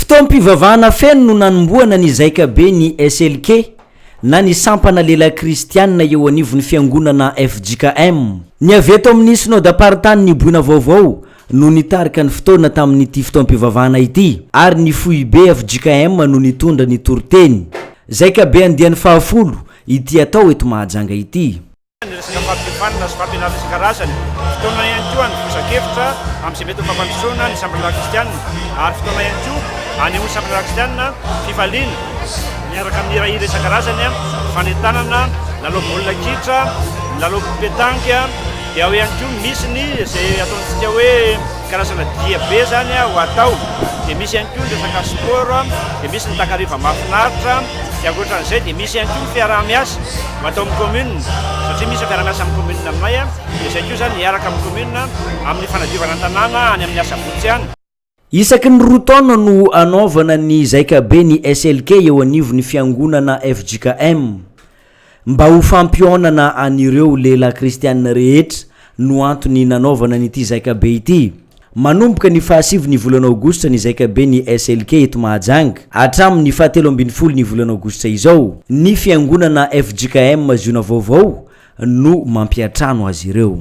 Fotoam-pivavahana feno no nanombohana ny zaikabe ny SLK na ny sampana lehilahy kristianina eo anivon'ny fiangonana fjkm. Ny avy eto amin'ny Synodamparitany Boina Vaovao no nitarika ny fotoana tamin'ity fotoam-pivavahana ity ary ny foibe fjkm no nitondra ny toriteny. Zaikabe andiany fahafolo ity atao eto Mahajanga ity. Ny resaka fampiofanana sy fampianarana isan-karazany, fotoana ihany koa hanovozan-kevitra amin'izay mety ho fampandrosoana ny sampandraharaha kristiana ary fotoana ihany koa hanehoan'ny sampandraharaha kristiana fifaliana miaraka amin'ny hirahira isan-karazany, fanentanana, lalao baolina kitra, lalao petanque, dia ao ihany koa misy ny izay ataontsika hoe karazana dia be izany ho atao, dia misy ihany koa ny resaka sport, dia misy ny takariva mahafinaritra. Dia ankoatran'izay dia misy ihany koa ny fiaraha-miasa ho atao amin'ny commune satria misy ny fiaraha-miasa amin'ny commune aminay dia izay koa izany hiaraka amin'ny commune amin'ny fanadiovana ny tanàna any amin'ny asabotsy any. Isaky ny roa taona no anaovana ny zaikabe ny SLK eo anivon'ny fiangonana fjkm. Mba ho fampihaonana an'ireo lehilahy kristianina rehetra no antony nanaovana an'ity zaikabe ity. Manomboka ny fahasivy ny volana aogositra ny zaikabe ny SLK eto Mahajanga, hatramin'ny fahatelo ambin'ny folo ny volana aogositra izao. Ny fiangonana fjkm Ziona Vaovao no mampiantrano azy ireo.